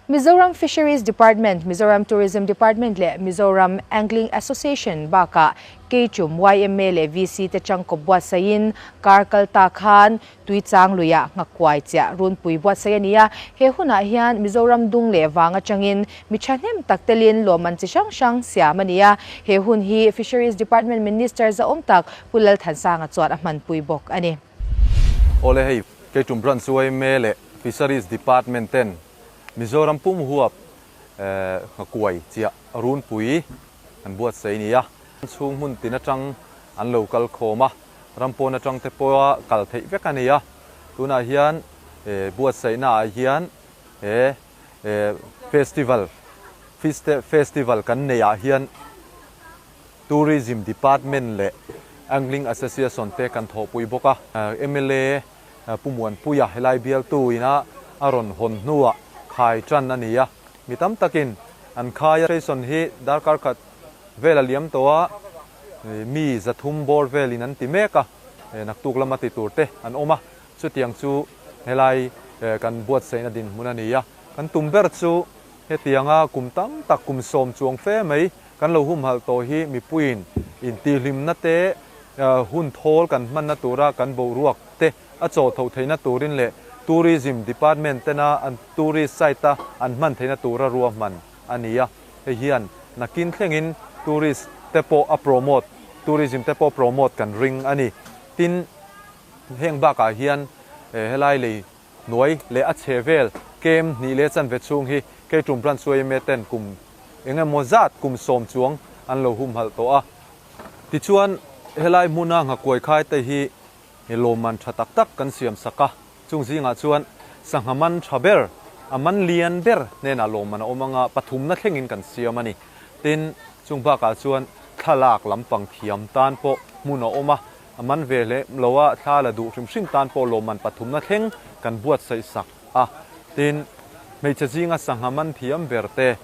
Mizoram Fisheries Department, Mizoram Tourism Department leh Mizoram Angling Association bakah Keichum yma leh VC te tangkawp buatsaihin kar kal ta khan Tuichang luiah nghakuai chiah runpui buatsaih a ni a. He hunah hian Mizoram dung leh vang atangin mi thahnem tak telin lawmman chi hrang hrang siam a ni a. He hun hi Fisheries Department Minister zahawm tak Pu Lalthansanga chuan a hmanpui bawk a ni. Awle hei, Keichum Branch yma leh Fisheries Department ten Mizoram pum huap nghakuai chiah runpui an buatsaih a ni a. Chhung hmun tin atang an lo kal khawm a, ram pawn atang te pawha kal theih vek a ni a. Tunah hian buatsaihna ah hian he festival festival kan neih ah hian Tourism Department leh Angling Association te kan thawhpui bawk a. Mla Pu Muanpuia helai bialtu ina a rawn hawn hnuah khai tan a ni a, mi tam takin an khai a. Station hi darkar khat vel a liam tawh a, mi 300 bawr velin an ti mek a, naktuk lama ti tur te an awm a, chutiang chu helai kan buatsaihna dinhmun a ni a. Kan tum ber chu hetianga kum tam tak kum 10 chuang fe mai kan lo humhalh tawh hi mipuiin intihhlimna te, hun thawl kan hmanna tura kan boruak te a chaw tho theihna turin leh Tourism Department tena an tourist site a an hman theihna tura ruahman a ni a. Hei hian nakin thlengin tourist te pawh a promote, tourism te pawh promote kan ring a ni. Tin, heng bakah hian helai lei Hnuai leh a chhe vel kem hnih leh chanve chhung hi Keitum Branch yma ten kum eng emaw zat kum 10 chuang an lo humhalh tawh a. Tichuan, helai hmuna nghakuai khai te hi lawmman tha tak tak kan siam sak a, chung zingah chuan sangha man tha ber, a man lian ber hnenah lawmman a awm anga pathumna thlengin kan siam a ni. Tin, chung bakah chuan thlalak lampang thiam tan pawh hmun a awm a, A man ve hle lo a, thla la duh hrim hrim tan pawh lawmman pathumna thleng kan buatsaih sak a. Tin, hmeichhe zinga sangha man thiam ber te,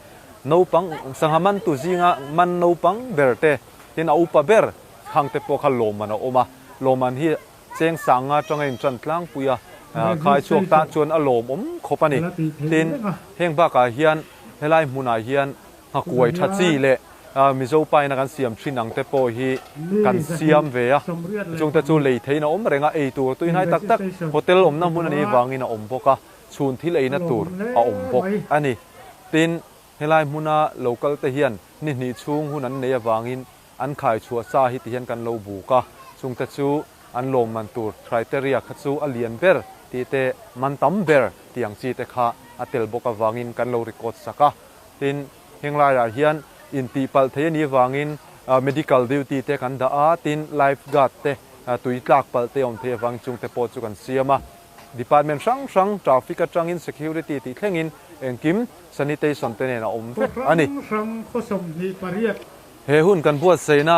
naupang, sangha man tu zinga man naupang ber te, tin a upa ber khang te pawh kha lawmman a awm a. Lawmman hi cheng sanga atanga intan tlangpui a, khai chhuak tan chuan a lawmawm khawp a ni. Tin, heng bakah hian helai hmunah hian Nghakuai tha chi leh Mizo paina kan siam thin ang te pawh hi kan siam ve a, chungte chu lei theiin a awm reng a, ei tur tui hnai tak tak hotel awmna hmun a nih vangin a awm bawk a, chhun thil eina tur a awm bawk a ni. Tin, helai hmuna local te hian ni hnih chhung hun an nei avangin an khai chhuah sa hi ti hian kan lo buk a, chungte chu an lawmman tur criteria kha chu a lian ber tih te, man tam ber tih ang chi te kha a tel bawk avangin kan lo record sak a. Tin, heng laiah hian intihpalh thei a nih avangin medical duty te kan dah a, tin life guard te tui tlak palh te awm thei avangin chungte pawh chu kan siam a. Department hrang hrang traffic atangin security tih thlengin engkim sanitation te nen a awm vek a ni. He hun kan buatsaihna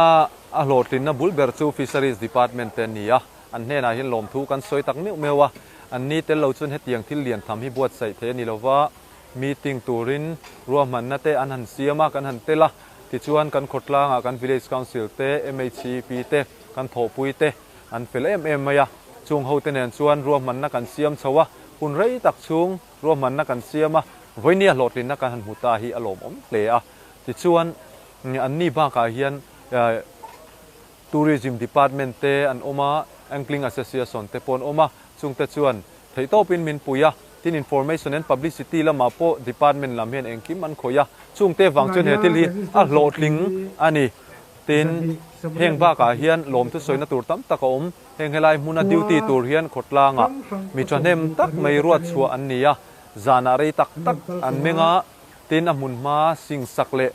a hlawhtlinna bul ber chu Fisheries Department te an ni a, an hnenah hian lawmthu kan sawi tak meuh meuh a, an ni tel lo chuan hetiang thil lian tham hi buatsaih thei a ni lova. Meeting turin ruahmanna te an han siam a, kan han tel a, tichuan kan khawtlangah kan Village Council te, MHEP te, kan thawhpui te an fel em em mai a, chung hote nen chuan ruahmanna kan siam chho a, hun rei tak chhung ruahmanna kan siam a, vawinia hlawhtlinna kan han hmu ta hi a lawmawm hle a, tichuan anni bakah hian Tourism Department te an awm a, Angling Association te pawh an awm a, chungte chuan theihtawpin min pui a, tin Information and Publicity lamah pawh Department lam hian engkim an khawih a, chungte vang chuan he thil hi a hlawhtling a ni. Tin, heng bakah hian lawmthu sawina tur tam tak a awm, heng helai hmuna duty tur hian khawtlangah mi thahnem tak mai ruat chhuah an ni a, zanah rei tak tak an meng a, tin a hmun hma singsak leh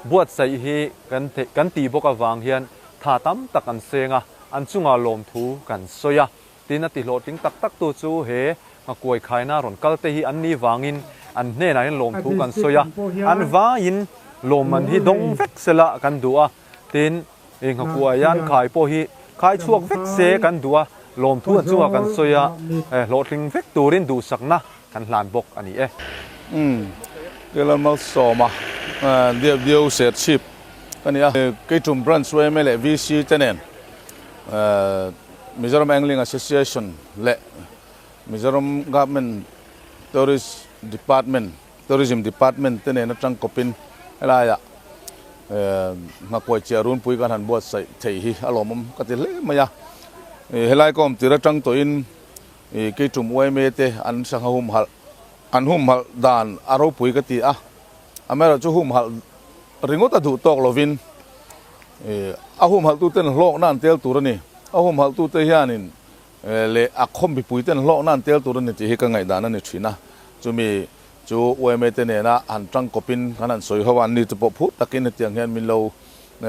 buatsaih hi kan theih kan tih bawk avang hian tha tam tak an seng a, an chungah lawmthu kan sawi a. Tin a tihlawhtling tak tak tu chu he nghakuai khaina rawn kal te hi an ni vangin an hnenah hian lawmthu kan sawi a, an vaiin lawmman hi dawng vek sela kan duh a, tin i nghakuai an khai pawh hi khai chhuak vek se kan duh a, lawmthu an chungah kan sawi a, hlawhtling vek turin duhsakna kan hlan bawk a ni e. Umm, Kelan Malsawma, Diau Serchhip ka ni a, Keitum Branch yma leh VC te nen Mizoram Angling Association leh Mizoram Government Tourist Department Tourism Department te nen atang kawpin helaiah nghakuai chiah runpui kan han buatsaih thei hi a lawmawm ka ti hle mai a. Helai ka awm tir atang tawhin Keitum yma te an sangha humhalh an humhalh dan a ropui ka ti a, amaherawhchu humhalh ringawt a duh tawk lovin a humhalhtuten hlawkna an tel tur a ni. A humhalhtute hianin leh a khawm mipuiten hlawkna an tel tur a ni tih hi ka ngaihdan a ni thin a. Chumi chu yma te nena han tangkawpin kan han sawi ho a, anni chu pawh phur takin hetiang hian min lo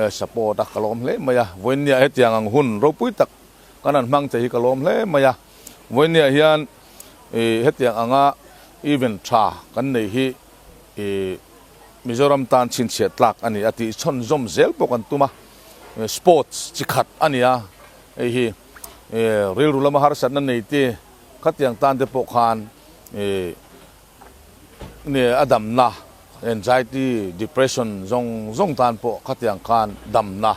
support a, ka lawm hle mai a. Vawiinniah hetiang ang hun ropui tak kan han hmang che hi ka lawm hle mai a. Vawiinniah hian hetiang anga event tha kan nei hi Mizoram tan chhinchhiah tlak a ni a tih chhawnzawm zel pawh kan tum a. Sports chi khat a ni a, hei hi rilru lama harsatna nei te khatiang tan te pawh khan a damna anxiety, depression zawng zawng tan pawh khatiang khan damna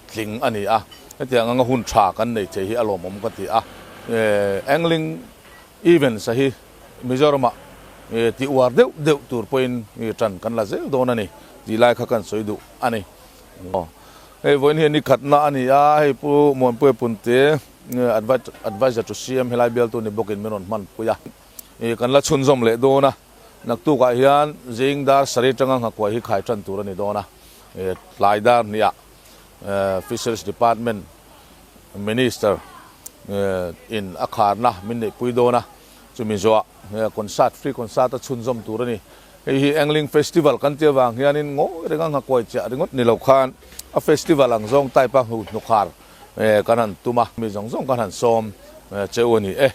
tling a ni a. Hetiang anga hun tha kan nei thei hi a lawmawm ka ti a. Angling events a hi Mizoramah tih uar deuh deuh tur pawhin tan kan la zel dawn a ni tih lai kha kan sawi duh a ni. Hei vawiin hi ni khatna a ni a, hei Pu Muanpuia Punte Adviser to CM helai bialtu ni bawkin min rawn hmanpui a, kan la chhunzawm leh dawn a, naktukah hian zing dar sarih atanga nghakuai hi khai tan tur a ni dawn a, tlai dar hniah Fisheries Department Minister in a kharna min neihpui dawn a, chumi zawhah concert, free concert a chhunzawm tur a ni. Hei hi Angling Festival kan tih avang hianin ngawi renga nghakuai chiah ringawt ni lo khan a festival ang zawng type a hnukhar kan han tum a, mi zawng zawng kan han sawm che u a ni e.